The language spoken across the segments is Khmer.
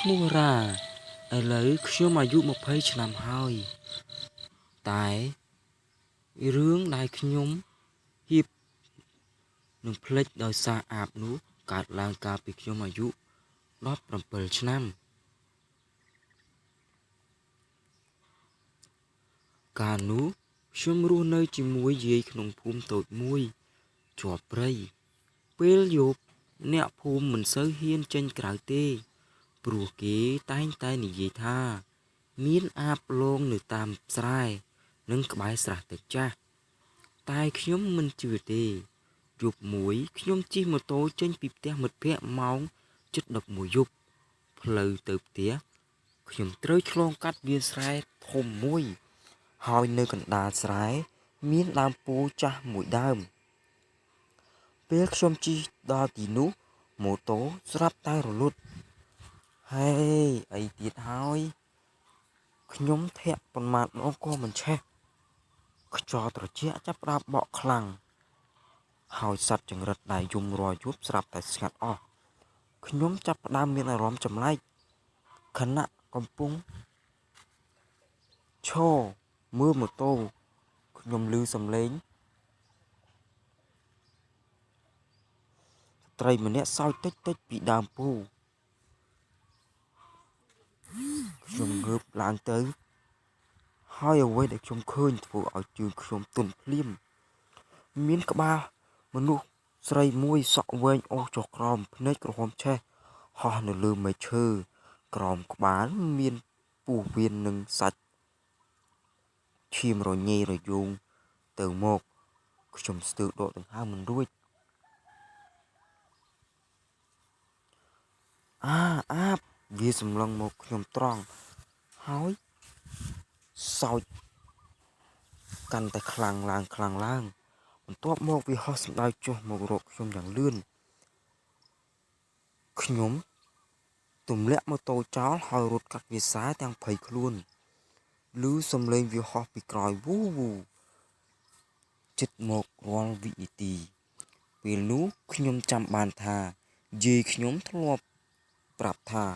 ឈ្មោះរ៉ាឥឡូវខ្ញុំអាយុ20ឆ្នាំហើយតែរឿងដែលខ្ញុំហៀបនឹងភ្លេចដោយសារអាបនោះកើតឡើងកាលពីខ្ញុំអាយុ17ឆ្នាំកាលនោះខ្ញុំរស់នៅជាមួយយាយក្នុងភូមិតូចមួយជាប់ព្រៃពេលយប់អ្នកភូមិមិនសូវហ៊ានចេញក្រៅទេព្រោះគេតែងតែនិយាយថាមានអាបលងនៅតាមស្រែនិងក្បែរស្រះទឹកចាស់តែខ្ញុំមិនជឿទេយប់មួយខ្ញុំជិះម៉ូតូចេញពីផ្ទះមិត្តភ័ក្តិម៉ោងជិត11យប់ផ្លូវទៅផ្ទះខ្ញុំត្រូវឆ្លងកាត់វាលស្រែធំមួយហើយនៅកណ្ដាលស្រែមានដើមពោធិ៍ចាស់មួយដើមពេលខ្ញុំជិះដល់ទីនោះម៉ូតូស្រាប់តែរលត់ហេអីទៀតហើយខ្ញុំធាក់ប៉ុន្មានដងក៏មិនឆេះខ្យល់ត្រជាក់ចាប់ផ្ដើមបក់ខ្លាំងហើយសត្វចង្រិតដែលយំរាល់យប់ស្រាប់តែស្ងាត់អស់ខ្ញុំចាប់ផ្ដើមមានអារម្មណ៍ចម្លែកខណៈកំពុងឈរមើលម៉ូតូខ្ញុំឮសំឡេងស្ត្រីម្នាក់សើចតិចតិចពីដើមពោធិ៍ខ្ញុំងើបឡើងទៅហើយអ្វីដែលខ្ញុំឃើញធ្វើឲ្យជើងខ្ញុំទន់ភ្លាមមានក្បាលមនុស្សស្រីមួយសក់វែងអូសចុះក្រោមភ្នែកក្រហមឆេះហោះនៅលើមែកឈើក្រោមក្បាលមានពោះវៀននិងសាច់ឈាមរញ៉េរយោងទៅមកខ្ញុំស្ទើរដកដង្ហើមមិនរួចអាបវាសម្លឹងមកខ្ញុំត្រង់ហើយសោចកាន់តែខ្លាំងឡើងខ្លាំងឡើងបន្ទាប់មកវាហោះសម្ដៅចុះមករកខ្ញុំយ៉ាងលឿនខ្ញុំទម្លាក់ម៉ូតូចោលហើយរត់កាត់វាលស្រែទាំងភ័យខ្លួនឮសំឡេងវាហោះពីក្រោយវូវូជិតមករាល់វិនាទីពេលនោះខ្ញុំចាំបានថាយាយខ្ញុំធ្លាប់ប្រាប់ថា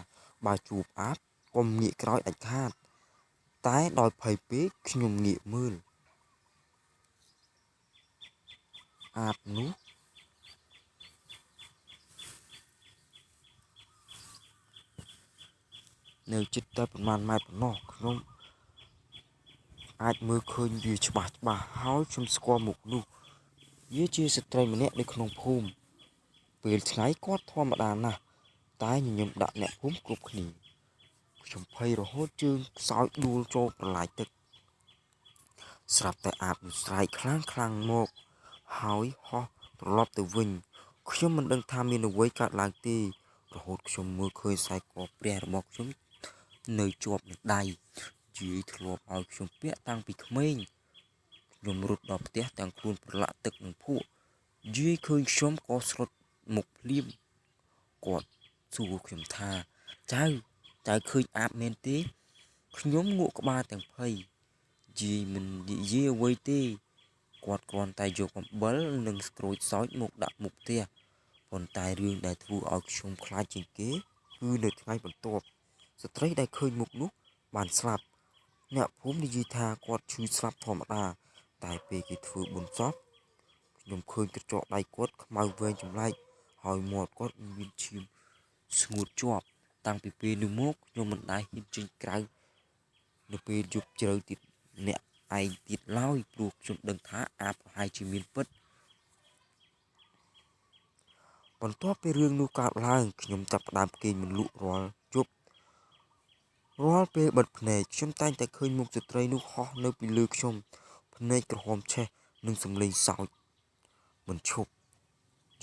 បើជួបអាបកុំងាកក្រោយដាច់ខាតតែដោយភ័យពេកខ្ញុំងាកមើលអាបនោះនៅជិតតែប្រហែលម៉ែត្រប៉ុណ្ណោះខ្ញុំអាចមើលឃើញវាច្បាស់ច្បាស់ហើយខ្ញុំស្គាល់មុខនោះវាជាស្ត្រីម្នាក់នៅក្នុងភូមិពេលថ្ងៃគាត់ធម្មតាណាស់តែញញឹមដាក់អ្នកភូមិគ្រប់គ្នាខ្ញុំភ័យរហូតជើងខ្សោយដួលចូលប្រឡាយទឹកស្រាប់តែអាបនោះស្រែកខ្លាំងខ្លាំងមកហើយហោះត្រឡប់ទៅវិញខ្ញុំមិនដឹងថាមានអ្វីកើតឡើងទេរហូតខ្ញុំមើលឃើញខ្សែកព្រះរបស់ខ្ញុំនៅជាប់នឹងដៃយាយធ្លាប់ឲ្យខ្ញុំពាក់តាំងពីក្មេងខ្ញុំរត់ដល់ផ្ទះទាំងខ្លួនប្រឡាក់ទឹកនឹងភក់យាយឃើញខ្ញុំក៏ស្លុតមុខភ្លាមគាត់សួរខ្ញុំថាចៅចៅឃើញអាបមែនទេខ្ញុំងក់ក្បាលទាំងភ័យយាយមិននិយាយអ្វីទេគាត់គ្រាន់តែយកអំបិលនិងក្រូចសើចមកដាក់មុខផ្ទះប៉ុន្តែរឿងដែលធ្វើឲ្យខ្ញុំខ្លាចជាងគេគឺនៅថ្ងៃបន្ទាប់ស្ត្រីដែលឃើញមុខនោះបានស្លាប់អ្នកភូមិនិយាយថាគាត់ឈឺស្លាប់ធម្មតាតែពេលគេធ្វើបុណ្យសពខ្ញុំឃើញក្រចកដៃគាត់ខ្មៅវែងចម្លែកហើយមាត់គាត់មានឈាមស្ងួតជាប់តាំងពីពេលនោះមកខ្ញុំមិនដែលហ៊ានចេញក្រៅនៅពេលយប់ជ្រៅទៀតអ្នកឯងទៀតឡើយព្រោះខ្ញុំដឹងថាអាបប្រហែលជាមានពិតបន្ទាប់ពីរឿងនោះកើតឡើងខ្ញុំចាប់ផ្ដើមគេងមិនលក់រាល់យប់រាល់ពេលបិទភ្នែកខ្ញុំតែងតែឃើញមុខស្ត្រីនោះហោះនៅពីលើខ្ញុំភ្នែកក្រហមឆេះនិងសំឡេងសើចមិនឈប់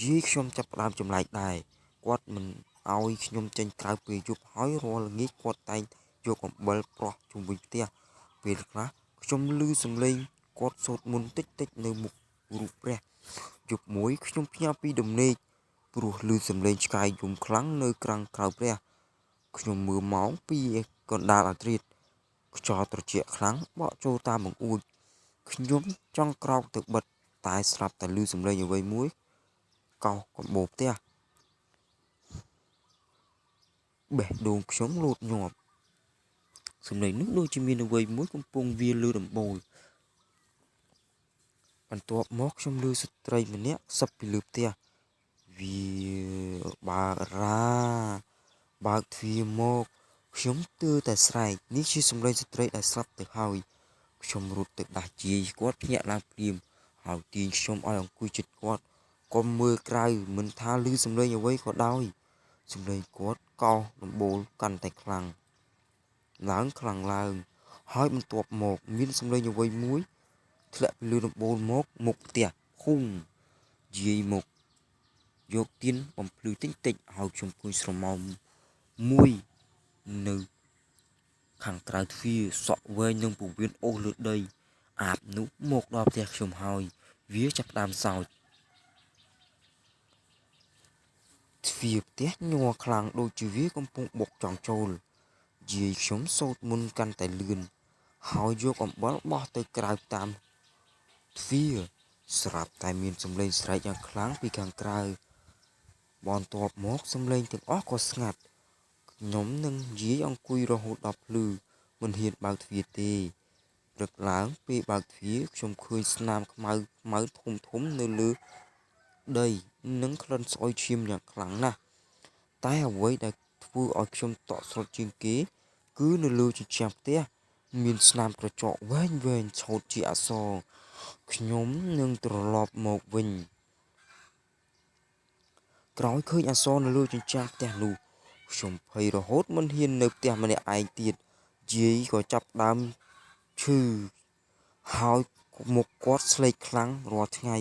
យាយខ្ញុំចាប់ផ្ដើមចម្លែកដែរគាត់មិនឲ្យខ្ញុំចេញក្រៅពេលយប់ហើយរាល់ល្ងាចគាត់តែងយកអំបិលប្រោះជុំវិញផ្ទះពេលខ្លះខ្ញុំឮសំឡេងគាត់សូត្រមន្តតិចតិចនៅមុខរូបព្រះយប់មួយខ្ញុំភ្ញាក់ពីដំណេកព្រោះឮសំឡេងឆ្កែយំខ្លាំងនៅក្រាំងក្រៅព្រះខ្ញុំមើលម៉ោង2កណ្ដាលអាធ្រាត្រខ្យល់ត្រជាក់ខ្លាំងបក់ចូលតាមបង្អួចខ្ញុំចង់ក្រោកទៅបិទតែស្រាប់តែឮសំឡេងអ្វីមួយកោសកំបោរផ្ទះ បេះដូងខ្ញុំលោតញាប់សំឡេងនោះដូចជាមានអ្វីមួយកំពុងវារលើដំបូលបន្ទាប់មកខ្ញុំឮស្ត្រីម្នាក់ខ្សឹបពីលើផ្ទះវាបើករ៉ាបើកទ្វារមកខ្ញុំទើតែស្រែកនេះជាសំឡេងស្ត្រីដែលស្លាប់ទៅហើយខ្ញុំរត់ទៅដាស់យាយគាត់ភ្ញាក់ឡើងភ្លាមហើយទាញខ្ញុំឲ្យអង្គុយជិតគាត់កុំមើលក្រៅមិនថាឮសំឡេងអ្វីក៏ដោយសំឡេងគាត់កោសដំបូលកាន់តែខ្លាំងឡើងខ្លាំងឡើងហើយបន្ទាប់មកមានសំឡេងអ្វីមួយធ្លាក់ពីលើដំបូលមកមុខផ្ទះភុងយាយមកយកទៀនបំភ្លឺតិចតិចហើយខ្ញុំឃើញស្រមោលមួយនៅខាងក្រៅទ្វារសក់វែងនឹងពោះវៀនអូសលើដីអាបនោះមកដល់ផ្ទះខ្ញុំហើយវាចាប់ផ្ដើមសោចទ្វារផ្ទះញ័រខ្លាំងដូចជាវាកំពុងបុកចង់ចូលយាយខ្ញុំសូត្រមន្តកាន់តែលឿនហើយយកអំបិលបោះទៅក្រៅតាមទ្វារស្រាប់តែមានសំឡេងស្រែកយ៉ាងខ្លាំងពីខាងក្រៅបន្ទាប់មកសំឡេងទាំងអស់ក៏ស្ងាត់ខ្ញុំនឹងយាយអង្គុយរហូតដល់ភ្លឺមិនហ៊ានបើកទ្វារទេព្រឹកឡើងពេលបើកទ្វារខ្ញុំឃើញស្នាមខ្មៅខ្មៅធំធំនៅលើដីនិងក្លិនស្អុយឈាមយ៉ាងខ្លាំងណាស់តែអ្វីដែលធ្វើឲ្យខ្ញុំតក់ស្លុតជាងគេគឺនៅលើជញ្ជាំងផ្ទះមានស្នាមក្រចកវែងវែងឆូតជាអក្សរខ្ញុំនឹងត្រឡប់មកវិញក្រោយឃើញអក្សរនៅលើជញ្ជាំងផ្ទះនោះខ្ញុំភ័យរហូតមិនហ៊ាននៅផ្ទះម្នាក់ឯងទៀតយាយក៏ចាប់ដើមឈឺហើយមុខគាត់ស្លេកខ្លាំងរាល់ថ្ងៃ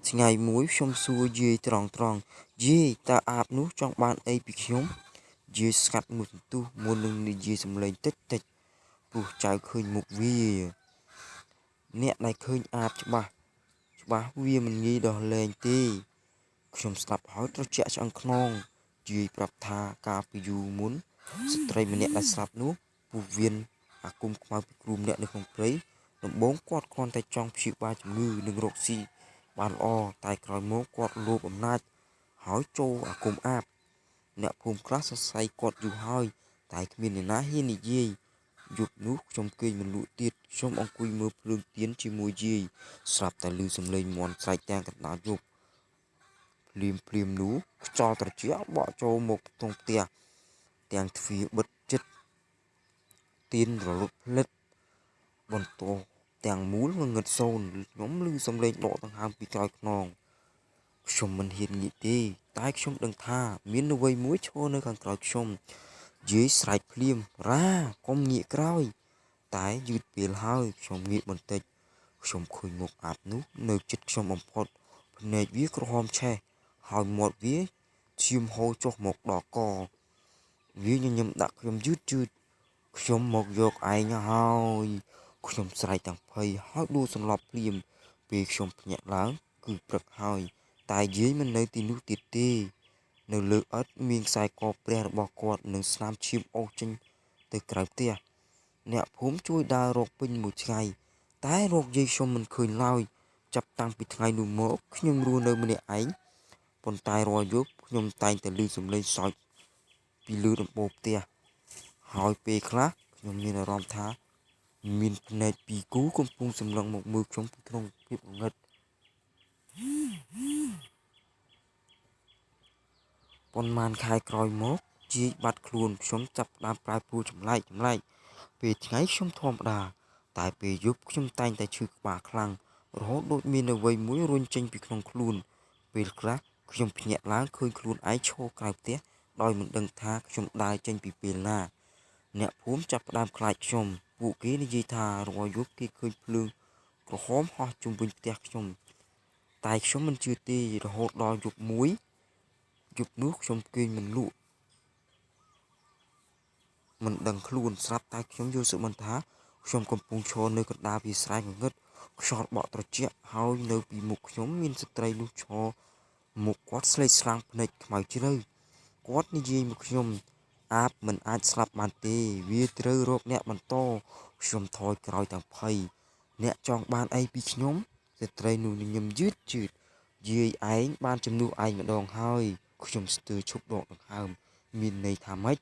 ថ្ងៃមួយខ្ញុំសួរយាយត្រង់ត្រង់យាយតើអាបនោះចង់បានអីពីខ្ញុំយាយស្ងាត់មួយសន្ទុះមុននឹងនិយាយសំឡេងតិចតិចព្រោះចៅឃើញមុខវាអ្នកដែលឃើញអាបច្បាស់ច្បាស់វាមិនងាយដោះលែងទេខ្ញុំស្ដាប់ហើយត្រជាក់ឆ្អឹងខ្នងយាយប្រាប់ថាកាលពីយូរមុនស្ត្រីម្នាក់ដែលស្លាប់នោះពោះវៀនអាគមខ្មៅពីគ្រូម្នាក់នៅក្នុងព្រៃដំបូងគាត់គ្រាន់តែចង់ព្យាបាលជំងឺនិងរកស៊ីបានល្អតែក្រោយមកគាត់លោភអំណាចហើយចូលអាគមអាបអ្នកភូមិខ្លះសរសៃគាត់យូរហើយតែគ្មានអ្នកណាហ៊ាននិយាយយប់នោះខ្ញុំគេងមិនលក់ទៀតខ្ញុំអង្គុយមើលភ្លើងទៀនជាមួយយាយស្រាប់តែឮសំឡេងមាន់ស្រែកទាំងកណ្ដាលយប់ភ្លាមភ្លាមនោះខ្យល់ត្រជាក់បក់ចូលមកក្នុងផ្ទះទាំងទ្វារបិទជិតទៀនរលត់ផ្លិតបន្ទោទាំងមូលងងឹតសូន្យខ្ញុំឮសំឡេងដកដង្ហើមពីក្រោយខ្នងខ្ញុំមិនហ៊ានងាកទេតែខ្ញុំដឹងថាមានអ្វីមួយឈរនៅខាងក្រោយខ្ញុំយាយស្រែកភ្លាមរ៉ាកុំងាកក្រោយតែយឺតពេលហើយខ្ញុំងាកបន្តិចខ្ញុំឃើញមុខអាបនោះនៅជិតខ្ញុំបំផុតភ្នែកវាក្រហមឆេះហើយមាត់វាឈាមហូរចុះមកដល់កវាញញឹមដាក់ខ្ញុំយឺតយឺតខ្ញុំមកយកឯងហើយខ្ញុំស្រែកទាំងភ័យហើយដួលសន្លប់ភ្លាមពេលខ្ញុំភ្ញាក់ឡើងគឺព្រឹកហើយតែយាយមិននៅទីនោះទៀតទេនៅលើឥដ្ឋមានខ្សែកព្រះរបស់គាត់និងស្នាមឈាមអូសចេញទៅក្រៅផ្ទះអ្នកភូមិជួយដើររកពេញមួយថ្ងៃតែរកយាយខ្ញុំមិនឃើញឡើយចាប់តាំងពីថ្ងៃនោះមកខ្ញុំរស់នៅម្នាក់ឯងប៉ុន្តែរាល់យប់ខ្ញុំតែងតែឮសំឡេងសើចពីលើដំបូលផ្ទះហើយពេលខ្លះខ្ញុំមានអារម្មណ៍ថាមានភ្នែកពីរគូកំពុងសម្លឹងមកមើលខ្ញុំពីក្នុងភាពងងឹតប៉ុន្មានខែក្រោយមកជាយបាត់ខ្លួនខ្ញុំចាប់ផ្ដើមប្រែប្រួលចម្លែកចម្លែកពេលថ្ងៃខ្ញុំធម្មតាតែពេលយប់ខ្ញុំតែងតែឈឺក្បាលខ្លាំងរហូតដូចមានអ្វីមួយរុញចេញពីក្នុងខ្លួនពេលខ្លះខ្ញុំភ្ញាក់ឡើងឃើញខ្លួនឯងឈរក្រៅផ្ទះដោយមិនដឹងថាខ្ញុំដើរចេញពីពេលណាអ្នកភូមិចាប់ផ្ដើមខ្លាចខ្ញុំពួកគេនិយាយថារាល់យប់គេឃើញភ្លើងក្រហមហោះជុំវិញផ្ទះខ្ញុំតែខ្ញុំមិនជឿទេរហូតដល់យប់មួយយប់នោះខ្ញុំគេងមិនលក់មិនដឹងខ្លួនស្រាប់តែខ្ញុំយល់សុបិនថាខ្ញុំកំពុងឈរនៅកណ្ដាលវាលស្រែងងឹតខ្យល់បក់ត្រជាក់ហើយនៅពីមុខខ្ញុំមានស្ត្រីនោះឈរមុខគាត់ស្លេកស្លាំងភ្នែកខ្មៅជ្រៅគាត់និយាយមកខ្ញុំអាបមិនអាចស្លាប់បានទេវាត្រូវរកអ្នកបន្តខ្ញុំថយក្រោយទាំងភ័យអ្នកចង់បានអីពីខ្ញុំស្ត្រីនោះញញឹមយឺតយឺតយាយឯងបានជំនួសឯងម្ដងហើយខ្ញុំស្ទើរឈប់ដកដង្ហើមមានន័យថាម៉េច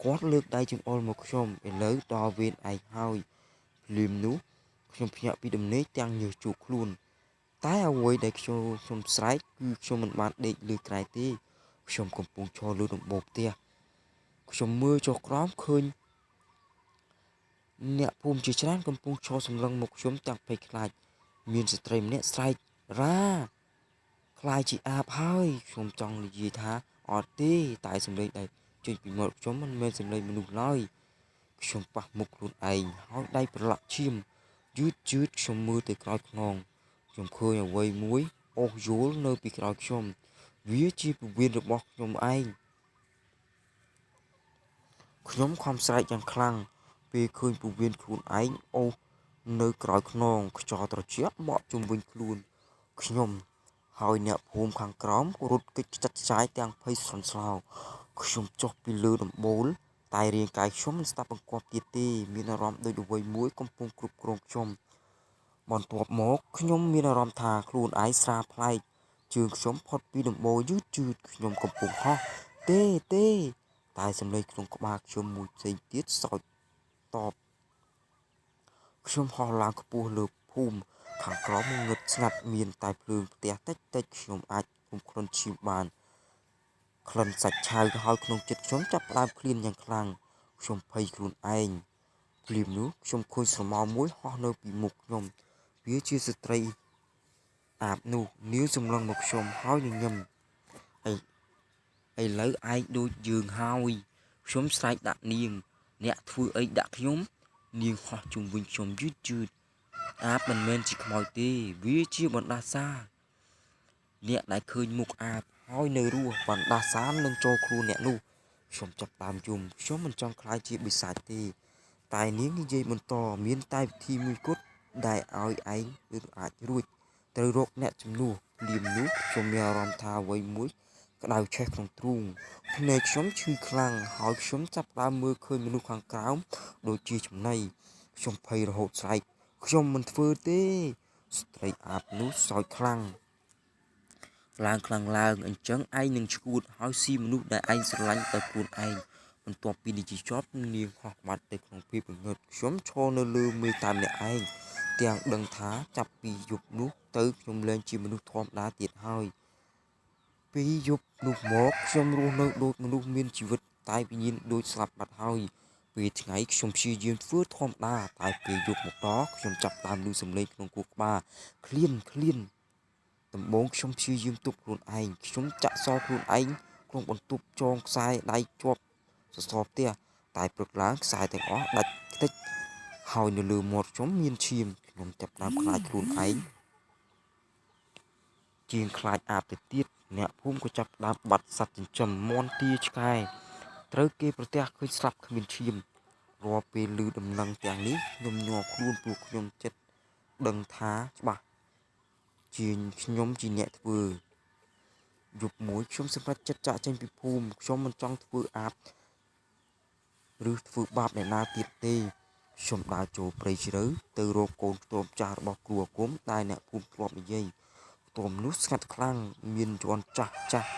គាត់លើកដៃចង្អុលមកខ្ញុំឥឡូវដល់វេនឯងហើយភ្លាមនោះខ្ញុំភ្ញាក់ពីដំណេកទាំងញើសជោកខ្លួនតែអ្វីដែលខ្ញុំស្រែកគឺខ្ញុំមិនបានដេកលើគ្រែទេខ្ញុំកំពុងឈរលើដំបូលផ្ទះខ្ញុំមើលចុះក្រោមឃើញអ្នកភូមិជាច្រើនកំពុងឈរសម្លឹងមកខ្ញុំទាំងភ័យខ្លាចមានស្ត្រីម្នាក់ស្រែករ៉ាក្លាយជាអាបហើយខ្ញុំចង់និយាយថាអត់ទេតែសម្លេងដែលចេញពីមាត់ខ្ញុំមិនមែនសម្លេងមនុស្សឡើយខ្ញុំប៉ះមុខខ្លួនឯងហើយដៃប្រឡាក់ឈាមយឺតយឺតខ្ញុំមើលទៅក្រោយខ្នងខ្ញុំឃើញអ្វីមួយអូសយោលនៅពីក្រោយខ្ញុំវាជាពវៀនរបស់ខ្ញុំឯងខ្ញុំខំស្រែកយ៉ាងខ្លាំងពេលឃើញពវៀនខ្លួនឯងអូសនៅក្រោយខ្នងខ្យល់ត្រជាក់បក់ជុំវិញខ្លួនខ្ញុំហើយអ្នកភូមិខាងក្រោមរត់គេចខ្ចាត់ខ្ចាយទាំងភ័យស្លន់ស្លោខ្ញុំចុះពីលើដំបូលតែរាងកាយខ្ញុំមិនស្ដាប់បង្គាប់ទៀតទេមានអារម្មណ៍ដូចអ្វីមួយកំពុងគ្រប់គ្រងខ្ញុំបន្ទាប់មកខ្ញុំមានអារម្មណ៍ថាខ្លួនឯងស្រាប្លែកជើងខ្ញុំផុតពីដំបូលយឺតយឺតខ្ញុំកំពុងហោះទេទេតែសម្លេងក្នុងក្បាលខ្ញុំមួយផ្សេងទៀតសោចតបខ្ញុំហោះឡើងខ្ពស់លើភូមិខាងក្រោមងងឹតស្ងាត់មានតែភ្លើងផ្ទះតិចតិចខ្ញុំអាចគុំក្លិនឈាមបានក្លិនសាច់ឆៅហើយក្នុងចិត្តខ្ញុំចាប់ផ្ដើមឃ្លានយ៉ាងខ្លាំងខ្ញុំភ័យខ្លួនឯងភ្លាមនោះខ្ញុំឃើញស្រមោលមួយហោះនៅពីមុខខ្ញុំវាជាស្ត្រីអាបនោះនាងសម្លឹងមកខ្ញុំហើយញញឹមឥឡូវឯងដូចយើងហើយខ្ញុំស្រែកដាក់នាងអ្នកធ្វើអីដាក់ខ្ញុំនាងហោះជុំវិញខ្ញុំយឺតយឺតអាបមិនមែនជាខ្មោចទេវាជាបណ្ដាសាអ្នកដែលឃើញមុខអាបហើយនៅរស់បណ្ដាសានឹងចូលខ្លួនអ្នកនោះខ្ញុំចាប់ដើមយំខ្ញុំមិនចង់ក្លាយជាបិសាចទេតែនាងនិយាយបន្តមានតែវិធីមួយគត់ដែលឲ្យឯងឬអាចរួចត្រូវរកអ្នកជំនួសភ្លាមនោះខ្ញុំមានអារម្មណ៍ថាអ្វីមួយក្តៅឆេះក្នុងទ្រូងភ្នែកខ្ញុំឈឺខ្លាំងហើយខ្ញុំចាប់ផ្ដើមមើលឃើញមនុស្សខាងក្រោមដូចជាចំណីខ្ញុំភ័យរហូតស្រែកខ្ញុំមិនធ្វើទេស្ត្រីអាបនោះសោចខ្លាំងឡើងខ្លាំងឡើងអញ្ចឹងឯងនឹងឈួតហើយស៊ីមនុស្សដែលឯងស្រឡាញ់ទៅខ្លួនឯងបន្ទាប់ពីនិយាយចប់នាងហោះបាត់ទៅក្នុងភាពងងឹតខ្ញុំឈរនៅលើមេតាមអ្នកឯងទាំងដឹងថាចាប់ពីយប់នោះទៅខ្ញុំលែងជាមនុស្សធម្មតាទៀតហើយពីយប់នោះមកខ្ញុំរស់នៅដូចមនុស្សមានជីវិតតែវិញ្ញាណដូចស្លាប់បាត់ហើយពេលថ្ងៃខ្ញុំព្យាយាមធ្វើធម្មតាតែពេលយប់មកដល់ខ្ញុំចាប់ដើមឮសំឡេងក្នុងខួរក្បាលឃ្លានឃ្លានដំបូងខ្ញុំព្យាយាមទប់ខ្លួនឯងខ្ញុំចាក់សោខ្លួនឯងក្នុងបន្ទប់ចងខ្សែដៃជាប់សសរផ្ទះតែព្រឹកឡើងខ្សែទាំងអស់ដាច់ខ្ទេចហើយនៅលើមាត់ខ្ញុំមានឈាមខ្ញុំចាប់ដើមខ្លាចខ្លួនឯងជាងខ្លាចអាបទៅទៀតអ្នកភូមិក៏ចាប់ដើមបាត់សត្វចិញ្ចឹមមាន់ទាឆ្កែត្រូវគេប្រទះឃើញស្លាប់គ្មានឈាមរាល់ពេលឮដំណឹងទាំងនេះខ្ញុំញ័រខ្លួនព្រោះខ្ញុំចិត្តដឹងថាច្បាស់ជាខ្ញុំជាអ្នកធ្វើយប់មួយខ្ញុំសម្រេចចិត្តចាកចេញពីភូមិខ្ញុំមិនចង់ធ្វើអាបឬធ្វើបាបអ្នកណាទៀតទេខ្ញុំដើរចូលព្រៃជ្រៅទៅរកកូនខ្ទមចាស់របស់គ្រូអាគមដែលអ្នកភូមិធ្លាប់និយាយខ្ទមនោះស្ងាត់ខ្លាំងមានយ័ន្តចាស់ចាស់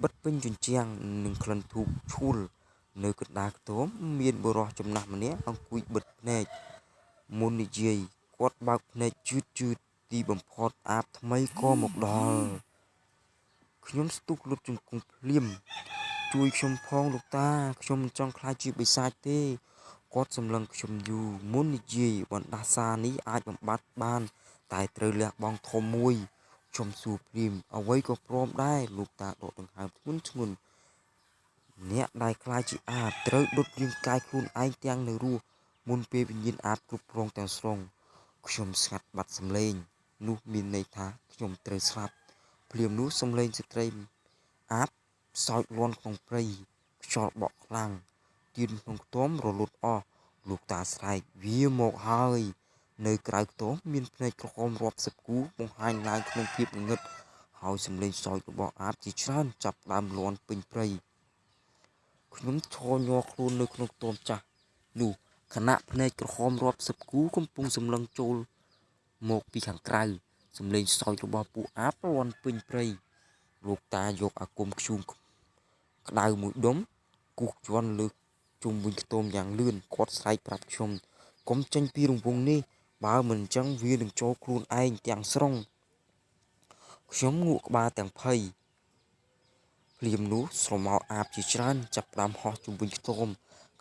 បិទពេញជញ្ជាំងនិងក្លិនធូបឈួលនៅកណ្ដាលខ្ទមមានបុរសចំណាស់ម្នាក់អង្គុយបិទភ្នែកមុននិយាយគាត់បើកភ្នែកជឿតជឿតទីបំផុតអាបថ្មីក៏មកដល់ខ្ញុំស្ទុះលុតជង្គង់ភ្លាមជួយខ្ញុំផងលោកតាខ្ញុំមិនចង់ក្លាយជាបិសាចទេគាត់សម្លឹងខ្ញុំយូរមុននិយាយបណ្ដាសានេះអាចបំបត្តិបានតែត្រូវលះបង់ធំមួយខ្ញុំសួរភ្លាមអ្វីក៏ព្រមដែរលោកតាដកដង្ហើមធ្ងន់ធ្ងរអ្នកដែលក្លាយជាអាបត្រូវដុតរាងកាយខ្លួនឯងទាំងនៅរស់មុនពេលវិញ្ញាណអាបគ្រប់គ្រងទាំងស្រុងខ្ញុំស្ងាត់បាត់សំឡេងនោះមានន័យថាខ្ញុំត្រូវស្លាប់ភ្លាមនោះសំឡេងស្ត្រីអាបសោចលាន់ក្នុងព្រៃខ្យល់បក់ខ្លាំងទៀនក្នុងខ្ទមរលត់អស់លោកតាស្រែកវាមកហើយនៅក្រៅខ្ទមមានភ្នែកក្រហមរាប់សិបគូបង្ហាញឡើងក្នុងភាពងងឹតហើយសំឡេងសោចរបស់អាបជាច្រើនចាប់ដើមលាន់ពេញព្រៃខ្ញុំឈរញ័រខ្លួននៅក្នុងខ្ទមចាស់នោះខណៈភ្នែកក្រហមរាប់សិបគូកំពុងសម្លឹងចូលមកពីខាងក្រៅសំឡេងសោចរបស់ពួកអាបលាន់ពេញព្រៃលោកតាយកអាគមធ្យូងក្តៅមួយដុំ គូសយ័ន្តលើជុំវិញខ្ទមយ៉ាងលឿនគាត់ស្រែកប្រាប់ខ្ញុំកុំចេញពីរង្វង់នេះបើមិនអញ្ចឹងវានឹងចូលខ្លួនឯងទាំងស្រុងខ្ញុំងក់ក្បាលទាំងភ័យភ្លាមនោះស្រមោលអាបជាច្រើនចាប់ផ្ដើមហោះជុំវិញខ្ទម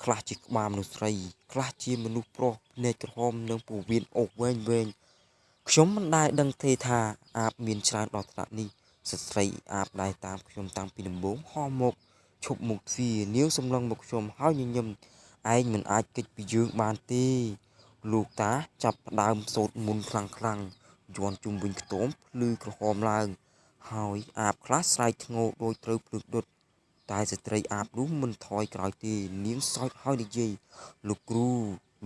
ខ្លះជាក្បាលមនុស្សស្រីខ្លះជាមនុស្សប្រុសភ្នែកក្រហមនិងពោះវៀនអូសវែងវែងខ្ញុំមិនដែលដឹងទេថាអាបមានច្រើនដល់ថ្នាក់នេះស្ត្រីអាបដែលតាមខ្ញុំតាំងពីដំបូងហោះមកឈប់មុខទ្វារនាងសម្លឹងមកខ្ញុំហើយញញឹមឯងមិនអាចគេចពីយើងបានទេលោកតាចាប់ផ្ដើមសូត្រមន្តខ្លាំងខ្លាំងយ័ន្តជុំវិញខ្ទមភ្លឺក្រហមឡើងហើយអាបខ្លះស្រែកធ្ងោដូចត្រូវភ្លើងដុតតែស្ត្រីអាបនោះមិនថយក្រោយទេនាងសើចហើយនិយាយលោកគ្រូ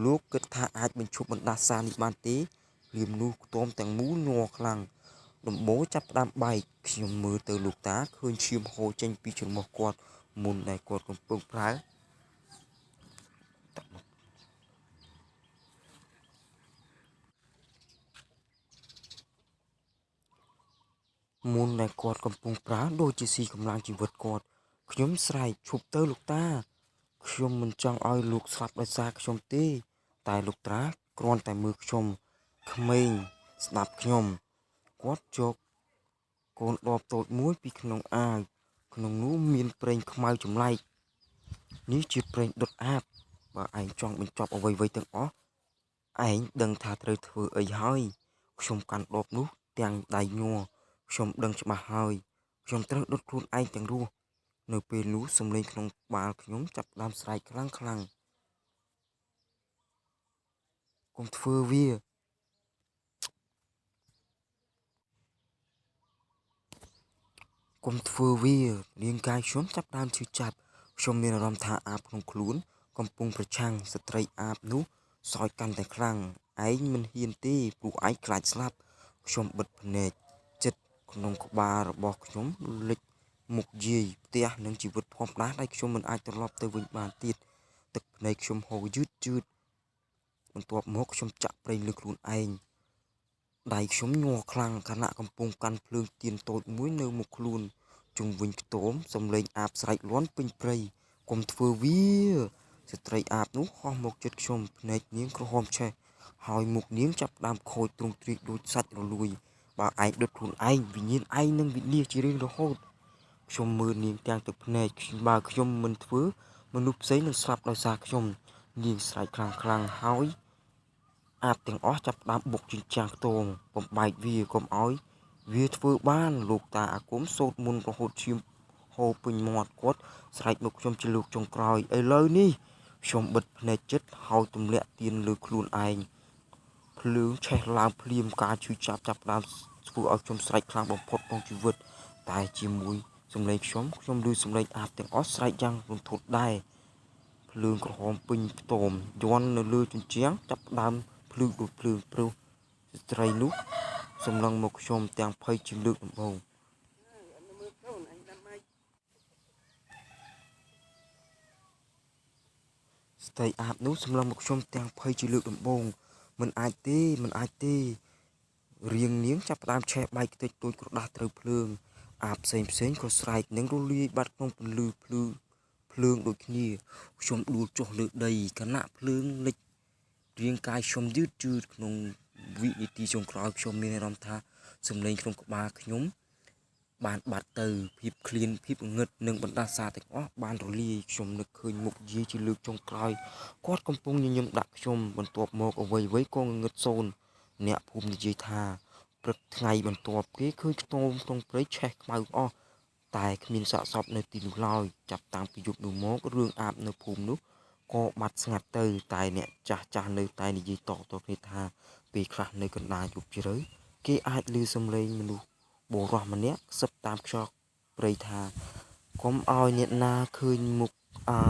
លោកគិតថាអាចបញ្ឈប់បណ្ដាសានេះបានទេភ្លាមនោះខ្ទមទាំងមូលញ័រខ្លាំងដំបូលចាប់ផ្ដើមបែកខ្ញុំមើលទៅលោកតាឃើញឈាមហូរចេញពីច្រមុះគាត់មុនដែលគាត់កំពុងប្រើមុនដែលគាត់កំពុងប្រើដូចជាស៊ីកម្លាំងជីវិតគាត់ខ្ញុំស្រែកឈប់ទៅលោកតាខ្ញុំមិនចង់ឲ្យលោកស្លាប់ដោយសារខ្ញុំទេតែលោកតាគ្រាន់តែមើលខ្ញុំក្មេងស្ដាប់ខ្ញុំគាត់យកកូនដបតូចមួយពីក្នុងអាវក្នុងនោះមានប្រេងខ្មៅចម្លែកនេះជាប្រេងដុតអាបបើឯងចង់បញ្ចប់អ្វីៗទាំងអស់ឯងដឹងថាត្រូវធ្វើអីហើយខ្ញុំកាន់ដបនោះទាំងដៃញ័រខ្ញុំដឹងច្បាស់ហើយខ្ញុំត្រូវដុតខ្លួនឯងទាំងរស់នៅពេលនោះសំឡេងក្នុងក្បាលខ្ញុំចាប់ផ្ដើមស្រែកខ្លាំងខ្លាំងកុំធ្វើវាកុំធ្វើវារាងកាយខ្ញុំចាប់ផ្ដើមឈឺចាប់ខ្ញុំមានអារម្មណ៍ថាអាបក្នុងខ្លួនកំពុងប្រឆាំងស្ត្រីអាបនោះសោយកាន់តែខ្លាំងឯងមិនហ៊ានទេព្រោះឯងខ្លាចស្លាប់ខ្ញុំបិទភ្នែកចិត្តក្នុងក្បាលរបស់ខ្ញុំលិចមុខយាយផ្ទះនិងជីវិតធម្មតាដែលខ្ញុំមិនអាចត្រឡប់ទៅវិញបានទៀតទឹកភ្នែកខ្ញុំហូរយឺតយឺតបន្ទាប់មកខ្ញុំចាក់ប្រេងលើខ្លួនឯងដៃខ្ញុំញ័រខ្លាំងខណៈកំពុងកាន់ភ្លើងទៀនតូចមួយនៅមុខខ្លួនជុំវិញខ្ទមសំឡេងអាបស្រែកលាន់ពេញព្រៃកុំធ្វើវាស្ត្រីអាបនោះហោះមកចិត្តខ្ញុំភ្នែកនាងក្រហមឆេះហើយមុខនាងចាប់ផ្ដើមខូចទ្រង់ទ្រាយដូចសាច់រលួយបើឯងដុតខ្លួនឯងវិញ្ញាណឯងនឹងវិនាសជារៀងរហូតខ្ញុំមើលនាងទាំងទឹកភ្នែកបើខ្ញុំមិនធ្វើមនុស្សផ្សេងនឹងស្លាប់ដោយសារខ្ញុំនាងស្រែកខ្លាំងខ្លាំងហើយអាបទាំងអស់ចាប់ផ្ដើមបុកជញ្ជាំងខ្ទមបំបែកវាកុំឲ្យវាធ្វើបានលោកតាអាគមសូត្រមន្តរហូតឈាមហូរពេញមាត់គាត់ស្រែកមកខ្ញុំជាលើកចុងក្រោយឥឡូវនេះខ្ញុំបិទភ្នែកចិត្តហើយទម្លាក់ទៀនលើខ្លួនឯងភ្លើងឆេះឡើងភ្លាមការឈឺចាប់ចាប់ផ្ដើមធ្វើឲ្យខ្ញុំស្រែកខ្លាំងបំផុតក្នុងជីវិតតែជាមួយសំឡេងខ្ញុំខ្ញុំឮសំឡេងអាបទាំងអស់ស្រែកយ៉ាងរន្ធត់ដែរភ្លើងក្រហមពេញខ្ទមយ័ន្តនៅលើជញ្ជាំងចាប់ផ្ដើមភ្លឺដូចភ្លើងព្រោះស្ត្រីនោះសម្លឹងមកខ្ញុំទាំងភ័យជាលើកដំបូងស្ត្រីអាបនោះសម្លឹងមកខ្ញុំទាំងភ័យជាលើកដំបូងមិនអាចទេមិនអាចទេរាងនាងចាប់ផ្ដើមឆេះបែកខ្ទេចដូចក្រដាសត្រូវភ្លើងអាបផ្សេងផ្សេងក៏ស្រែកនិងរលាយបាត់ក្នុងពន្លឺភ្លឺភ្លើងដូចគ្នាខ្ញុំដួលចុះលើដីខណៈភ្លើងលិចរាងកាយខ្ញុំយឺតយឺតក្នុងវិនាទីចុងក្រោយខ្ញុំមានអារម្មណ៍ថាសំឡេងក្នុងក្បាលខ្ញុំបានបាត់ទៅភាពឃ្លានភាពងងឹតនិងបណ្ដាសាទាំងអស់បានរលាយខ្ញុំនឹកឃើញមុខយាយជាលើកចុងក្រោយគាត់កំពុងញញឹមដាក់ខ្ញុំបន្ទាប់មកអ្វីៗក៏ងងឹតសូន្យអ្នកភូមិនិយាយថាព្រឹកថ្ងៃបន្ទាប់គេឃើញខ្ទមក្នុងព្រៃឆេះខ្មៅអស់តែគ្មានសាកសពនៅទីនោះឡើយចាប់តាំងពីយប់នោះមករឿងអាបនៅភូមិនោះក៏បាត់ស្ងាត់ទៅតែអ្នកចាស់ចាស់នៅតែនិយាយតៗគ្នាថាពេលខ្លះនៅកណ្ដាលយប់ជ្រៅគេអាចឮសំឡេងមនុស្សបុរសម្នាក់ខ្សឹបតាមខ្យល់ព្រៃថាកុំឲ្យអ្នកណាឃើញមុខអា